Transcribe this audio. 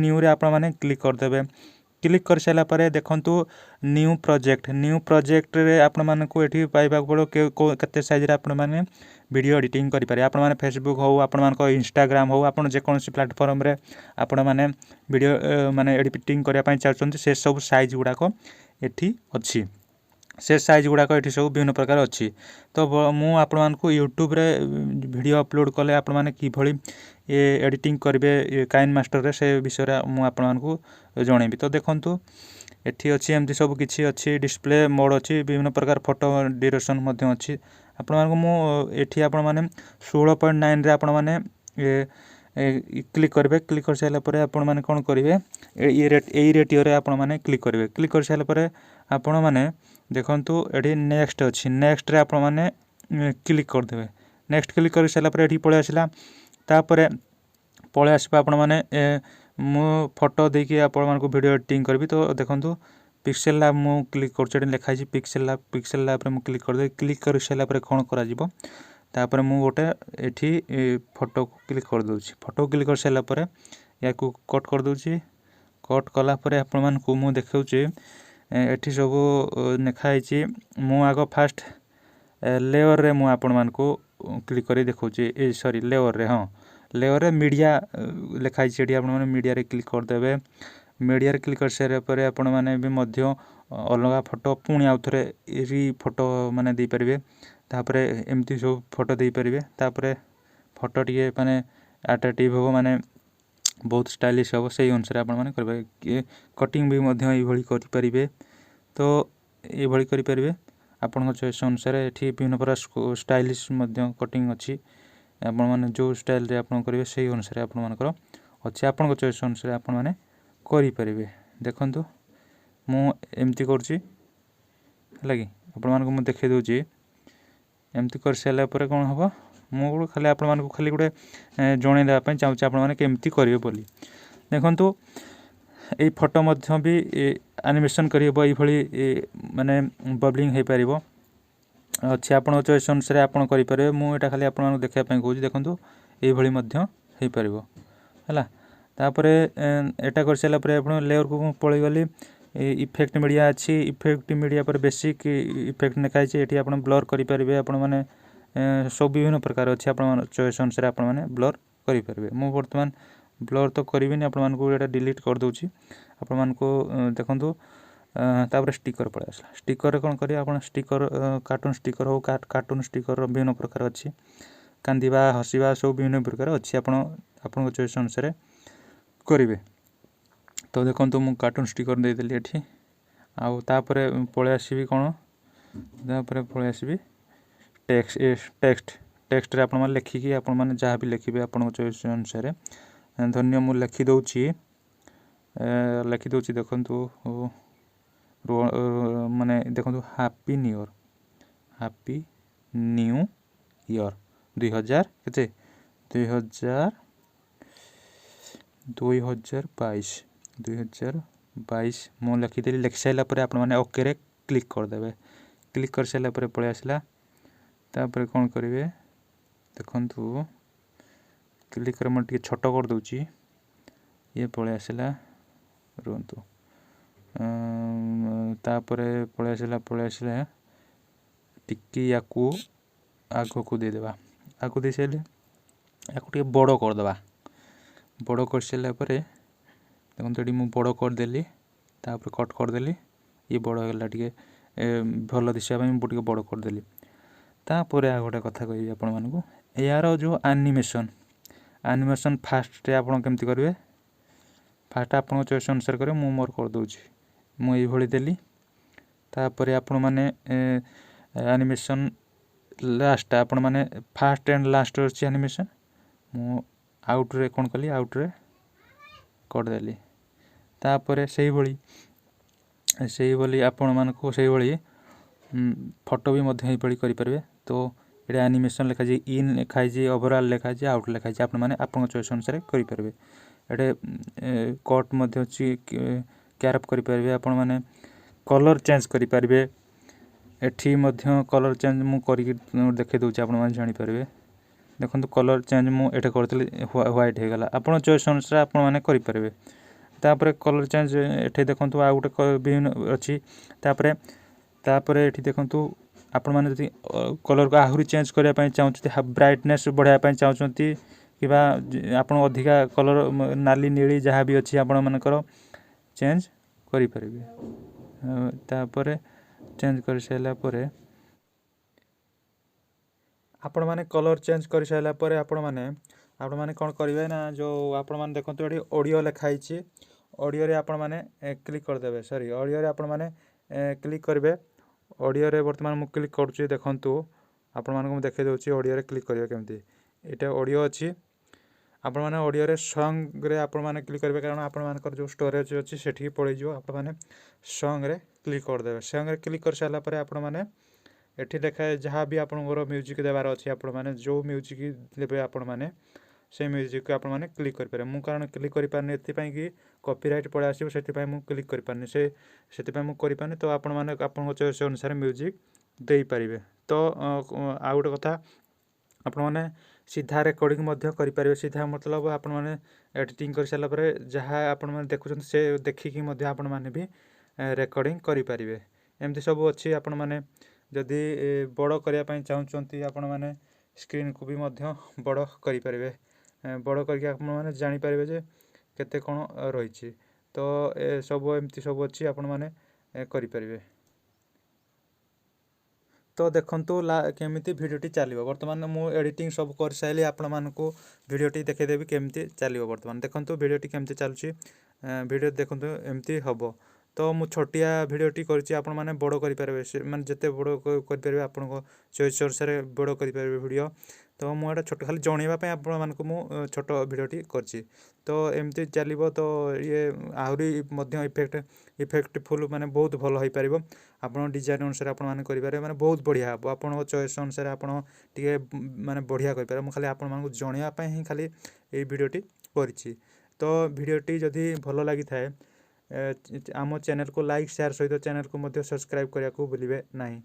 ନ୍ୟୁରେ ଆପଣମାନେ କ୍ଲିକ୍ କରିଦେବେ। କ୍ଲିକ୍ କରିସାରିଲା ପରେ ଦେଖନ୍ତୁ, ନ୍ୟୁ ପ୍ରୋଜେକ୍ଟ। ନ୍ୟୁ ପ୍ରୋଜେକ୍ଟରେ ଆପଣମାନଙ୍କୁ ଏଠି ପାଇବାକୁ ପଡ଼ିବ କେତେ ସାଇଜ୍ରେ ଆପଣମାନେ ଭିଡ଼ିଓ ଏଡ଼ିଟିଂ କରିପାରିବେ। ଆପଣମାନେ ଫେସବୁକ୍ ହେଉ, ଆପଣମାନଙ୍କ ଇନଷ୍ଟାଗ୍ରାମ ହେଉ, ଆପଣ ଯେକୌଣସି ପ୍ଲାଟଫର୍ମରେ ଆପଣମାନେ ଭିଡ଼ିଓ ମାନେ ଏଡ଼ିଟିଂ କରିବା ପାଇଁ ଚାହୁଁଛନ୍ତି, ସେସବୁ ସାଇଜ୍ ଗୁଡ଼ାକ ଏଠି ଅଛି। ସେ ସାଇଜ୍ ଗୁଡ଼ାକ ଏଠି ସବୁ ବିଭିନ୍ନ ପ୍ରକାର ଅଛି। ତ ମୁଁ ଆପଣମାନଙ୍କୁ ୟୁଟ୍ୟୁବରେ ଭିଡ଼ିଓ ଅପଲୋଡ଼ କଲେ ଆପଣମାନେ କିଭଳି ଏଡ଼ିଟିଂ କରିବେ କାଇନ୍ ମାଷ୍ଟରରେ, ସେ ବିଷୟରେ ମୁଁ ଆପଣମାନଙ୍କୁ ଜଣେଇବି। ତ ଦେଖନ୍ତୁ, ଏଠି ଅଛି ଏମିତି ସବୁ କିଛି ଅଛି। ଡିସପ୍ଲେ ମୋଡ଼ ଅଛି, ବିଭିନ୍ନ ପ୍ରକାର ଫଟୋ ଡ୍ୟୁରେସନ୍ ମଧ୍ୟ ଅଛି। ଆପଣମାନଙ୍କୁ ମୁଁ ଏଠି ଆପଣମାନେ 16.9ରେ ଆପଣମାନେ କ୍ଲିକ୍ କରିବେ। କ୍ଲିକ୍ କରିସାରିଲା ପରେ ଆପଣମାନେ କ'ଣ କରିବେ? ଏଇ ରେଟିଓରେ ଆପଣମାନେ କ୍ଲିକ୍ କରିବେ। କ୍ଲିକ୍ କରିସାରିଲା ପରେ ଆପଣମାନେ ଦେଖନ୍ତୁ, ଏଠି ନେକ୍ସଟ ଅଛି। ନେକ୍ସଟରେ ଆପଣମାନେ କ୍ଲିକ୍ କରିଦେବେ। ନେକ୍ସଟ କ୍ଲିକ୍ କରିସାରିଲା ପରେ ଏଠି ପଳେଇ ଆସିଲା। ତାପରେ ପଳେଇ ଆସିବ, ଆପଣମାନେ ମୁଁ ଫଟୋ ଦେଇକି ଆପଣମାନଙ୍କୁ ଭିଡ଼ିଓ ଏଡ଼ିଟିଂ କରିବି। ତ ଦେଖନ୍ତୁ, ପିକ୍ସେଲ୍ ଲ୍ୟାବ୍ ମୁଁ କ୍ଲିକ୍ କରୁଛି। ଏଠି ଲେଖା ହେଇଛି ପିକ୍ସେଲ୍ ଲ୍ୟାବ୍। ପିକ୍ସେଲ୍ ଲ୍ୟାବ୍ରେ ମୁଁ କ୍ଲିକ୍ କରିଦେବି। କ୍ଲିକ୍ କରିସାରିଲା ପରେ କ'ଣ କରାଯିବ? ତାପରେ ମୁଁ ଗୋଟେ ଏଠି ଫଟୋକୁ କ୍ଲିକ୍ କରିଦେଉଛି। ଫଟୋ କ୍ଲିକ୍ କରିସାରିଲା ପରେ ୟାକୁ କଟ୍ କରିଦେଉଛି। କଟ୍ କଲା ପରେ ଆପଣମାନଙ୍କୁ ମୁଁ ଦେଖାଉଛି, ଏଠି ସବୁ ଲେଖା ହେଇଛି। ମୁଁ ଆଗ ଫାଷ୍ଟ ଲେୟରରେ ମୁଁ ଆପଣମାନଙ୍କୁ କ୍ଲିକ୍ କରି ଦେଖାଉଛି। ଏ ସରି, ଲେୟରରେ, ହଁ, ଲେୟରରେ ମିଡ଼ିଆ ଲେଖା ହେଇଛି। ଏଠି ଆପଣମାନେ ମିଡ଼ିଆରେ କ୍ଲିକ୍ କରିଦେବେ। ମିଡ଼ିଆରେ କ୍ଲିକ୍ କରିସାରିଲା ପରେ ଆପଣମାନେ ବି ମଧ୍ୟ ଅଲଗା ଫଟୋ ପୁଣି ଆଉ ଥରେ ରି ଫଟୋ ମାନେ ଦେଇପାରିବେ। ତାପରେ ଏମିତି ସବୁ ଫଟୋ ଦେଇପାରିବେ। ତାପରେ ଫଟୋ ଟିକେ ମାନେ ଆଟ୍ରାକ୍ଟିଭ୍ ହେବ, ମାନେ ବହୁତ ଷ୍ଟାଇଲିଶ୍ ହେବ, ସେଇ ଅନୁସାରେ ଆପଣମାନେ କରିପାରିବେ। କଟିଂ ବି ମଧ୍ୟ ଏଇଭଳି କରିପାରିବେ। ତ ଏଇଭଳି କରିପାରିବେ ଆପଣଙ୍କ ଚଏସ୍ ଅନୁସାରେ। ଏଠି ବିଭିନ୍ନ ପ୍ରକାର ଷ୍ଟାଇଲିଶ୍ ମଧ୍ୟ କଟିଂ ଅଛି। ଆପଣମାନେ ଯେଉଁ ଷ୍ଟାଇଲ୍ରେ ଆପଣ କରିବେ, ସେଇ ଅନୁସାରେ ଆପଣମାନଙ୍କର ଅଛି। ଆପଣଙ୍କ ଚଏସ୍ ଅନୁସାରେ ଆପଣମାନେ କରିପାରିବେ। ଦେଖନ୍ତୁ, ମୁଁ ଏମିତି କରୁଛି, ହେଲା କି? ଆପଣମାନଙ୍କୁ ମୁଁ ଦେଖାଇ ଦେଉଛି। ଏମିତି କରିସାରିଲା ପରେ କ'ଣ ହେବ? ମୁଁ ଖାଲି ଆପଣମାନଙ୍କୁ ଖାଲି ଗୋଟେ ଜଣାଇ ଦେବା ପାଇଁ ଚାହୁଁଛି ଆପଣମାନେ କେମିତି କରିବେ ବୋଲି। ଦେଖନ୍ତୁ, ଏଇ ଫଟୋ ମଧ୍ୟ ବି ଆନିମେସନ୍ କରିହେବ। ଏଇଭଳି ମାନେ ବବଲିଂ ହେଇପାରିବ। ଅଛି, ଆପଣଙ୍କ ଚଏସ୍ ଅନୁସାରେ ଆପଣ କରିପାରିବେ। ମୁଁ ଏଇଟା ଖାଲି ଆପଣମାନଙ୍କୁ ଦେଖିବା ପାଇଁ କହୁଛି। ଦେଖନ୍ତୁ, ଏଇଭଳି ମଧ୍ୟ ହେଇପାରିବ, ହେଲା। ତାପରେ ଏଇଟା କରିସାରିଲା ପରେ ଆପଣ ଲେୟରକୁ ମୁଁ ପଳେଇଗଲି। ଇଫେକ୍ଟ ମିଡ଼ିଆ ଅଛି। ଇଫେକ୍ଟ ମିଡ଼ିଆ ପରେ ବେସିକ୍ ଇଫେକ୍ଟ ଲେଖା ହେଇଛି। ଏଠି ଆପଣ ବ୍ଲର୍ କରିପାରିବେ। ଆପଣମାନେ ସବୁ ବିଭିନ୍ନ ପ୍ରକାର ଅଛି। ଆପଣଙ୍କ ଚଏସ୍ ଅନୁସାରେ ଆପଣମାନେ ବ୍ଲର୍ କରିପାରିବେ। ମୁଁ ବର୍ତ୍ତମାନ ବ୍ଲର୍ ତ କରିବିନି, ଆପଣମାନଙ୍କୁ ଏଇଟା ଡିଲିଟ୍ କରିଦେଉଛି। ଆପଣମାନଙ୍କୁ ଦେଖନ୍ତୁ, ତାପରେ ଷ୍ଟିକର୍ ପଳେଇ ଆସିଲା। ଷ୍ଟିକର୍ରେ କ'ଣ କରିବେ ଆପଣ? ଷ୍ଟିକର୍, କାର୍ଟୁନ୍ ଷ୍ଟିକର୍ ହଉ, କାର୍ଟୁନ୍ ଷ୍ଟିକର୍ର ବିଭିନ୍ନ ପ୍ରକାର ଅଛି। କାନ୍ଦିବା, ହସିବା, ସବୁ ବିଭିନ୍ନ ପ୍ରକାର ଅଛି। ଆପଣ ଆପଣଙ୍କ ଚଏସ୍ ଅନୁସାରେ କରିବେ। ତ ଦେଖନ୍ତୁ, ମୁଁ କାର୍ଟୁନ୍ ଷ୍ଟିକର୍ ଦେଇଦେଲି ଏଠି। ଆଉ ତାପରେ ପଳେଇ ଆସିବି କ'ଣ? ତାପରେ ପଳେଇ ଆସିବି ଟେକ୍ସଟ। ଟେକ୍ସଟରେ ଆପଣମାନେ ଲେଖିକି ଆପଣମାନେ ଯାହା ବି ଲେଖିବେ ଆପଣଙ୍କ ଚଏସ୍ ଅନୁସାରେ। ଧନ୍ୟ ମୁଁ ଲେଖିଦେଉଛି, ଲେଖିଦେଉଛି। ଦେଖନ୍ତୁ, ମାନେ ଦେଖନ୍ତୁ, Happy New Year, Happy New Year 2000 କେତେ? 2022, 2022 ମୁଁ ଲେଖିଦେଲି। ଲେଖି ସାରିଲା ପରେ ଆପଣମାନେ ଓକେରେ କ୍ଲିକ୍ କରିଦେବେ। କ୍ଲିକ୍ କରିସାରିଲା ପରେ ପଳେଇ ଆସିଲା। ତାପରେ କ'ଣ କରିବେ ଦେଖନ୍ତୁ। କ୍ଲିକ୍ କରି ମୁଁ ଟିକେ ଛୋଟ କରିଦେଉଛି। ଇଏ ପଳେଇ ଆସିଲା। ରୁହନ୍ତୁ। ତାପରେ ପଳେଇ ଆସିଲା। ପଳେଇ ଆସିଲା, ଟିକେ ୟାକୁ ଆଗକୁ ଦେଇଦେବା। ଆଗକୁ ଦେଇସାରିଲେ ୟାକୁ ଟିକେ ବଡ଼ କରିଦେବା। ବଡ଼ କରିସାରିଲା ପରେ ଦେଖନ୍ତୁ, ଏଠି ମୁଁ ବଡ଼ କରିଦେଲି। ତାପରେ କଟ୍ କରିଦେଲି। ଇଏ ବଡ଼ ହେଇଗଲା। ଟିକେ ଭଲ ଦିଶିବା ପାଇଁ ମୁଁ ଟିକେ ବଡ଼ କରିଦେଲି। ତାପରେ ଆଉ ଗୋଟେ କଥା କହିବି ଆପଣମାନଙ୍କୁ। ଏହାର ଯେଉଁ ଆନିମେସନ୍, ଆନିମେସନ୍ ଫାଷ୍ଟରେ ଆପଣ କେମିତି କରିବେ? ଫାଷ୍ଟ ଆପଣଙ୍କ ଚଏସ୍ ଅନୁସାରେ କରିବେ। ମୁଁ ମୋର କରିଦେଉଛି। ମୁଁ ଏଇଭଳି ଦେଲି। ତାପରେ ଆପଣମାନେ ଆନିମେସନ୍ ଲାଷ୍ଟ, ଆପଣମାନେ ଫାଷ୍ଟ ଆଣ୍ଡ ଲାଷ୍ଟ ଅଛି ଆନିମେସନ୍। ମୁଁ ଆଉଟ୍ରେ କ'ଣ କଲି? ଆଉଟ୍ରେ କରିଦେଲି। ତାପରେ ସେଇଭଳି ଆପଣମାନଙ୍କୁ ସେଇଭଳି ଫଟୋ ବି ମଧ୍ୟ ଏଇଭଳି କରିପାରିବେ। ତ ଏଇଟା ଆନିମେସନ୍ ଲେଖାଯାଇଛି, ଇନ୍ ଲେଖା ହେଇଛି, ଓଭରଅଲ୍ ଲେଖା ହେଇଛି, ଆଉଟ୍ ଲେଖା ହେଇଛି। ଆପଣମାନେ ଆପଣଙ୍କ ଚଏସ୍ ଅନୁସାରେ କରିପାରିବେ। ଏଠି କଟ୍ ମଧ୍ୟ ଅଛି, କ୍ରପ୍ କରିପାରିବେ। ଆପଣମାନେ କଲର୍ ଚେଞ୍ଜ କରିପାରିବେ। ଏଠି ମଧ୍ୟ କଲର୍ ଚେଞ୍ଜ ମୁଁ କରିକି ଦେଖାଇ ଦେଉଛି, ଆପଣମାନେ ଜାଣିପାରିବେ। ଦେଖନ୍ତୁ, କଲର୍ ଚେଞ୍ଜ ମୁଁ ଏଠି କରିଥିଲି, ହ୍ୱାଇଟ୍ ହେଇଗଲା। ଆପଣ ଚଏସ୍ ଅନୁସାରେ ଆପଣମାନେ କରିପାରିବେ। ତାପରେ କଲର୍ ଚେଞ୍ଜ ଏଠି ଦେଖନ୍ତୁ, ଆଉ ଗୋଟେ ବିଭିନ୍ନ ଅଛି। ତାପରେ ଏଠି ଦେଖନ୍ତୁ, ଆପଣମାନେ ଯଦି କଲର୍କୁ ଆହୁରି ଚେଞ୍ଜ କରିବା ପାଇଁ ଚାହୁଁଛନ୍ତି, ବ୍ରାଇଟନେସ୍ ବଢ଼ାଇବା ପାଇଁ ଚାହୁଁଛନ୍ତି କିମ୍ବା ଆପଣ ଅଧିକା କଲର୍ ନାଲି, ନେଳି ଯାହା ବି ଅଛି, ଆପଣମାନଙ୍କର ଚେଞ୍ଜ କରିପାରିବେ। ତାପରେ ଚେଞ୍ଜ କରିସାରିଲା ପରେ, ଆପଣମାନେ କଲର୍ ଚେଞ୍ଜ କରିସାରିଲା ପରେ ଆପଣମାନେ କ'ଣ କରିବେ ନା, ଯେଉଁ ଆପଣମାନେ ଦେଖନ୍ତୁ, ଏଠି ଅଡ଼ିଓ ଲେଖା ହେଇଛି। ଅଡ଼ିଓରେ ଆପଣମାନେ କ୍ଲିକ୍ କରିଦେବେ। ସରି, ଅଡ଼ିଓରେ ଆପଣମାନେ କ୍ଲିକ୍ କରିବେ। ଅଡ଼ିଓରେ ବର୍ତ୍ତମାନ ମୁଁ କ୍ଲିକ୍ କରୁଛି। ଦେଖନ୍ତୁ, ଆପଣମାନଙ୍କୁ ମୁଁ ଦେଖାଇ ଦେଉଛି ଅଡ଼ିଓରେ କ୍ଲିକ୍ କରିବେ କେମିତି। ଏଇଟା ଅଡ଼ିଓ ଅଛି। ଆପଣମାନେ ଅଡ଼ିଓରେ ସଙ୍ଗରେ ଆପଣମାନେ କ୍ଲିକ୍ କରିବେ, କାରଣ ଆପଣମାନଙ୍କର ଯେଉଁ ଷ୍ଟୋରେଜ୍ ଅଛି ସେଠିକି ପଳେଇଯିବ। ଆପଣମାନେ ସଙ୍ଗରେ କ୍ଲିକ୍ କରିଦେବେ। ସଙ୍ଗରେ କ୍ଲିକ୍ କରିସାରିଲା ପରେ ଆପଣମାନେ ଏଠି ଲେଖା ଯାହା ବି ଆପଣଙ୍କର ମ୍ୟୁଜିକ୍ ଦେବାର ଅଛି, ଆପଣମାନେ ଯେଉଁ ମ୍ୟୁଜିକ୍ ଦେବେ, ଆପଣମାନେ ସେ ମ୍ୟୁଜିକ୍କୁ ଆପଣମାନେ କ୍ଲିକ୍ କରିପାରିବେ। ମୁଁ କାରଣ କ୍ଲିକ୍ କରିପାରୁନି ଏଥିପାଇଁ କି କପିରାଇଟ୍ ପଳେଇ ଆସିବ, ସେଥିପାଇଁ ମୁଁ କ୍ଲିକ୍ କରିପାରୁନି। ସେଥିପାଇଁ ମୁଁ କରିପାରୁନି। ତ ଆପଣମାନେ ଆପଣଙ୍କ ଚଏସ୍ ଅନୁସାରେ ମ୍ୟୁଜିକ୍ ଦେଇପାରିବେ। ତ ଆଉ ଗୋଟେ କଥା, ଆପଣମାନେ ସିଧା ରେକର୍ଡ଼ିଂ ମଧ୍ୟ କରିପାରିବେ। ସିଧା ମତଲବ ଆପଣମାନେ ଏଡ଼ିଟିଂ କରିସାରିଲା ପରେ ଯାହା ଆପଣମାନେ ଦେଖୁଛନ୍ତି, ସେ ଦେଖିକି ମଧ୍ୟ ଆପଣମାନେ ବି ରେକର୍ଡ଼ିଂ କରିପାରିବେ। ଏମିତି ସବୁ ଅଛି। ଆପଣମାନେ ଯଦି ବଡ଼ କରିବା ପାଇଁ ଚାହୁଁଛନ୍ତି, ଆପଣମାନେ ସ୍କ୍ରିନ୍କୁ ବି ମଧ୍ୟ ବଡ଼ କରିପାରିବେ। ବଡ଼ କରିକି ଆପଣମାନେ ଜାଣିପାରିବେ ଯେ କେତେ କ'ଣ ରହିଛି। ତ ଏସବୁ ଏମିତି ସବୁ ଅଛି, ଆପଣମାନେ କରିପାରିବେ। ତ ଦେଖନ୍ତୁ କେମିତି ଭିଡ଼ିଓଟି ଚାଲିବ। ବର୍ତ୍ତମାନ ମୁଁ ଏଡ଼ିଟିଂ ସବୁ କରିସାରିଲି, ଆପଣମାନଙ୍କୁ ଭିଡ଼ିଓଟି ଦେଖାଇଦେବି କେମିତି ଚାଲିବ। ବର୍ତ୍ତମାନ ଦେଖନ୍ତୁ ଭିଡ଼ିଓଟି କେମିତି ଚାଲୁଛି। ଭିଡ଼ିଓ ଦେଖନ୍ତୁ, ଏମିତି ହେବ। ତ ମୁଁ ଛୋଟିଆ ଭିଡ଼ିଓଟି କରିଛି, ଆପଣମାନେ ବଡ଼ କରିପାରିବେ। ସେ ମାନେ ଯେତେ ବଡ଼ କରିପାରିବେ, ଆପଣଙ୍କ ଚଏସ୍ ଅନୁସାରେ ବଡ଼ କରିପାରିବେ ଭିଡ଼ିଓ। ତ ମୁଁ ଏଇଟା ଛୋଟ ଖାଲି ଜଣାଇବା ପାଇଁ ଆପଣମାନଙ୍କୁ ମୁଁ ଛୋଟ ଭିଡ଼ିଓଟି କରିଛି। ତ ଏମିତି ଚାଲିବ। ତ ଇଏ ଆହୁରି ମଧ୍ୟ ଇଫେକ୍ଟଫୁଲ୍, ମାନେ ବହୁତ ଭଲ ହେଇପାରିବ। ଆପଣ ଡିଜାଇନ୍ ଅନୁସାରେ ଆପଣମାନେ କରିପାରିବେ, ମାନେ ବହୁତ ବଢ଼ିଆ ହେବ। ଆପଣଙ୍କ ଚଏସ୍ ଅନୁସାରେ ଆପଣ ଟିକେ ମାନେ ବଢ଼ିଆ କରିପାରିବେ। ମୁଁ ଖାଲି ଆପଣମାନଙ୍କୁ ଜଣାଇବା ପାଇଁ ହିଁ ଖାଲି ଏଇ ଭିଡ଼ିଓଟି କରିଛି। ତ ଭିଡ଼ିଓଟି ଯଦି ଭଲ ଲାଗିଥାଏ, ଆମ ଚ୍ୟାନେଲକୁ ଲାଇକ୍, ସେୟାର ସହିତ ଚ୍ୟାନେଲକୁ ମଧ୍ୟ ସବସ୍କ୍ରାଇବ୍ କରିବାକୁ ଭୁଲିବେ ନାହିଁ।